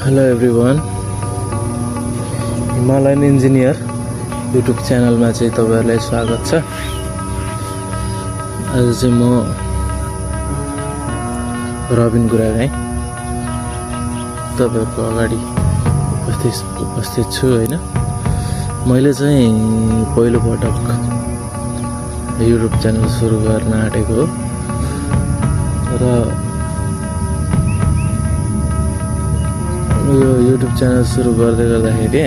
Hello everyone, Himalayan engineer YouTube च्यानलमा चाहिँ तपाईहरुलाई स्वागत छ। आज चाहिँ म रबिन गुरागाई तपाईहरुको अगाडि उपस्थित छु हैन। मैले चाहिँ पहिलो पटक युट्युब च्यानल सुरु गर्न आँटेको हो र यो युट्युब च्यानल सुरु गर्दाखेरि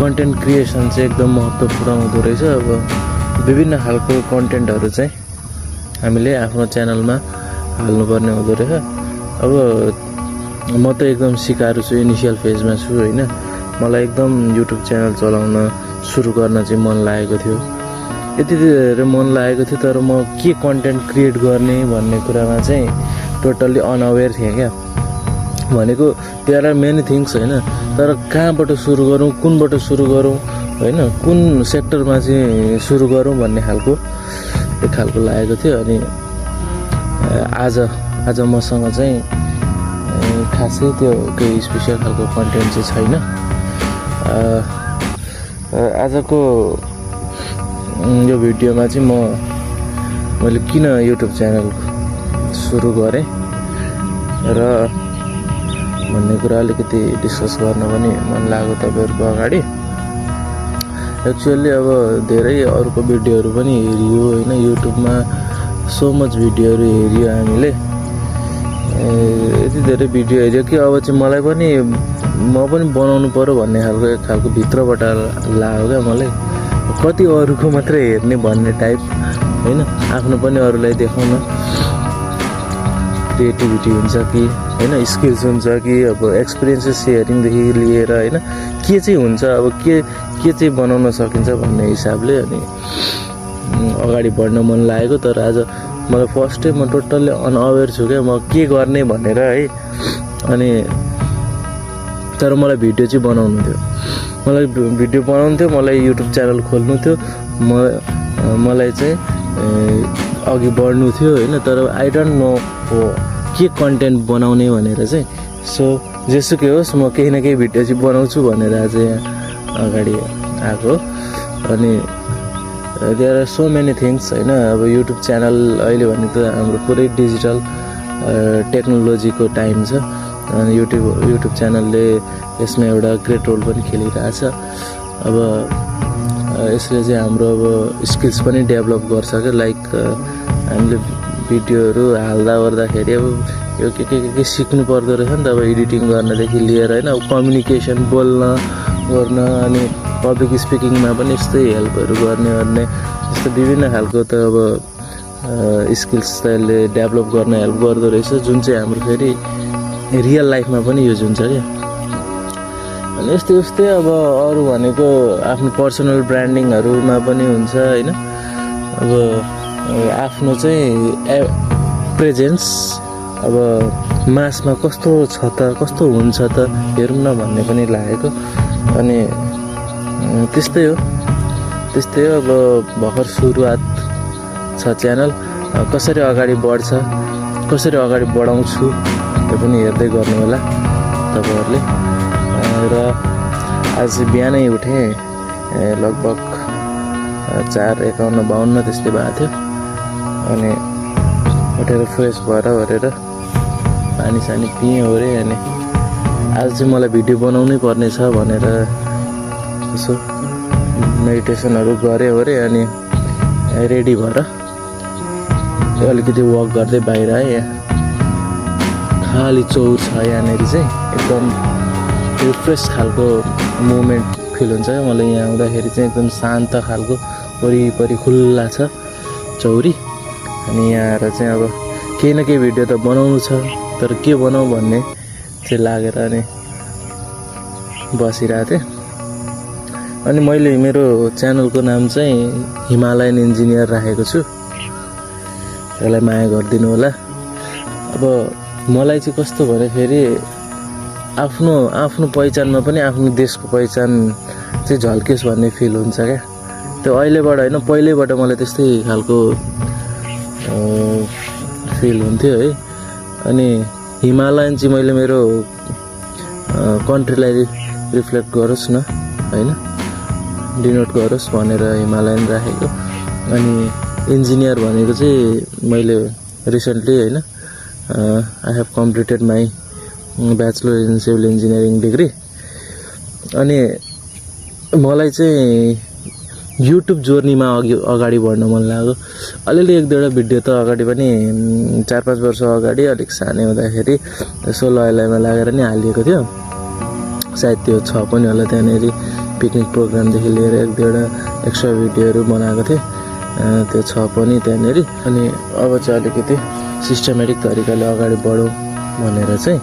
कन्टेन्ट क्रिएसन चाहिँ एकदम महत्त्वपूर्ण हुँदो रहेछ। अब विभिन्न खालको कन्टेन्टहरु चाहिँ हामीले आफ्नो च्यानलमा हाल्नुपर्ने हुँदो रहेछ। अब म त एकदम सिकारू छु, इनिशियल फेजमा छु हैन। मलाई एकदम युट्युब च्यानल चलाउन सुरु गर्न चाहिँ मन लागेको थियो। यति धेरै मन लागेको थियो, तर म के कन्टेन्ट क्रिएट गर्ने भन्ने कुरामा चाहिँ टोटल्ली अनअवेयर थिएँ क्या। भनेको देयर आर मेनी थिङ्स हैन, तर कहाँबाट सुरु गरौँ, कुनबाट सुरु गरौँ हैन, कुन सेक्टरमा चाहिँ सुरु गरौँ भन्ने खालको एक खालको लागेको थियो। अनि आज मसँग चाहिँ खासै त्यो केही स्पेशल खालको कन्टेन्ट चाहिँ छैन। आजको यो भिडियोमा चाहिँ मैले किन युट्युब च्यानल सुरु गरेँ र भन्ने कुरा अलिकति डिस्कस गर्न पनि मन लाग्यो तपाईहरुको अगाडि। एक्चुअली अब धेरै अरूको भिडियोहरु पनि हेरियो हैन, युट्युबमा सो मच भिडियोहरु हेरियो हामीले। यति धेरै भिडियो हेरियो कि अब चाहिँ मलाई पनि म पनि बनाउनु पर्यो भन्ने खालको एक खालको भित्रबाट लाग्यो क्या मलाई। कति अरूको मात्रै हेर्ने भन्ने टाइप हैन, आफ्नो पनि अरूलाई देखाउन क्रिएटिभिटी हुन्छ कि हैन, स्किल्स हुन्छ कि अब एक्सपिरियन्सेस सेयरिङ देखि लिएर हैन के चाहिँ हुन्छ, अब के चाहिँ बनाउन सकिन्छ भन्ने हिसाबले अनि अगाडि बढ्न मन लागेको। तर आज मलाई फर्स्ट टाइम म टोटल्ली अनअवेयर छु क्या, म के गर्ने भनेर है। अनि तर मलाई भिडियो चाहिँ बनाउनु थियो, मलाई युट्युब च्यानल खोल्नु थियो, मलाई चाहिँ अघि बढ्नु थियो हैन। तर आई डोन्ट नो के कन्टेन्ट बनाउने भनेर चाहिँ। सो जेसुकै होस्, म केही न केही भिडियो चाहिँ बनाउँछु भनेर आज यहाँ अगाडि आएको। अनि there are so many things हैन। अब युट्युब च्यानल अहिले भने त हाम्रो पुरै डिजिटल टेक्नोलोजीको टाइम छ। अनि युट्युब च्यानलले यसमा एउटा ग्रेट रोल पनि खेलिरहेछ। अब यसले चाहिँ हाम्रो अब स्किल्स पनि डेभलप गर्छ क्या। लाइक हामीले भिडियोहरु हाल्दा ओर्दाखेरि अब यो के सिक्नु पर्दो रहेछ नि त। अब एडिटिङ गर्नदेखि लिएर हैन, अब कम्युनिकेसन गर्न अनि पब्लिक स्पिकिङमा पनि यस्तै हेल्पहरु गर्ने यस्तो विभिन्न खालको त अब स्किल्स त्यसले डेभलप गर्न हेल्प गर्दो रहेछ, जुन चाहिँ हाम्रो फेरि रियल लाइफमा पनि युज हुन्छ क्या। अनि यस्तै अब अरु भनेको आफ्नो पर्सनल ब्रान्डिङहरुमा पनि हुन्छ हैन। अब आफ्नो चाहिँ प्रेजेन्स अब मासमा कस्तो छ त, कस्तो हुन्छ त हेरौँ न भन्ने पनि लागेको। अनि त्यस्तै हो। अब भर्खर सुरुवात छ च्यानल, कसरी अगाडि बढ्छ, कसरी अगाडि बढाउँछु त्यो पनि हेर्दै गर्नु होला तपाईहरुले। र आज बिहानै उठे, लगभग 4:51-52 त्यस्तै भएको थियो। अनि उठेर फ्रेस भएर पानी सानी पिएँ ओरे। अनि आज चाहिँ मलाई भिडियो बनाउनै पर्ने छ भनेर यसो मेडिटेसनहरु गरे ओरे। अनि रेडी भएर अलिकति वक गर्दै बाहिर आएँ। यहाँ खाली चौर छ यहाँनिर चाहिँ, एकदम रिफ्रेस खालको मोमेन्ट फिल हुन्छ क्या मलाई यहाँ आउँदाखेरि चाहिँ। एकदम शान्त खालको वरिपरि खुल्ला छ चौरी। अनि यहाँ आएर चाहिँ अब केही न केही भिडियो त बनाउनु छ, तर के बनाऊ भन्ने चाहिँ लागेर अनि बसिरहेको थिएँ। अनि मैले मेरो च्यानलको नाम चाहिँ हिमालयन इन्जिनियर राखेको छु, त्यसलाई माया गरिदिनु होला। अब मलाई चाहिँ कस्तो भने फेरि आफ्नो पहिचानमा पनि आफ्नो देशको पहिचान चाहिँ झल्कियोस् भन्ने फिल हुन्छ क्या। त्यो अहिलेबाट हैन, पहिल्यैबाट मलाई त्यस्तै खालको फिल हुन्थ्यो है। अनि हिमालयन चाहिँ मैले मेरो कन्ट्रीलाई रिफ्लेक्ट गरोस् न हैन, डिनोट गरोस् भनेर हिमालयन राखेको। अनि इन्जिनियर भनेको चाहिँ मैले रिसेन्टली हैन I have completed my bachelor in civil engineering degree. अनि मलाई चाहिँ युट्युब जर्नीमा अगाडि बढ्न मन लाग्यो। अलिअलि एक दुईवटा भिडियो त अगाडि पनि 4-5 वर्ष अगाडि अलिक सानै हुँदाखेरि यसो लयमा लागेर नि हालिएको थियो। सायद त्यो छ पनि होला, त्यहाँनिर पिकनिक प्रोग्रामदेखि लिएर एक दुईवटा एक्स्ट्रा भिडियोहरू बनाएको थिएँ, त्यो छ पनि त्यहाँनिर। अनि अब चाहिँ अलिकति सिस्टमेटिक तरिकाले अगाडि बढौँ भनेर चाहिँ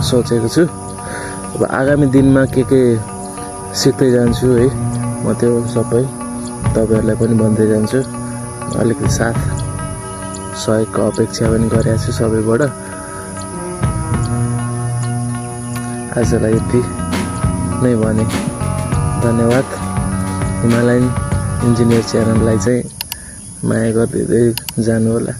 सोचेको छु। अब आगामी दिनमा के सिक्दै जान्छु है, म त्यो सबै तपाईँहरूलाई पनि भन्दै जान्छु। अलिकति साथ सहयोगको अपेक्षा पनि गरेको छु सबैबाट। आजलाई यति नै भने धन्यवाद। हिमालयन इन्जिनियर च्यानललाई चाहिँ माया गरिदिँदै जानु होला।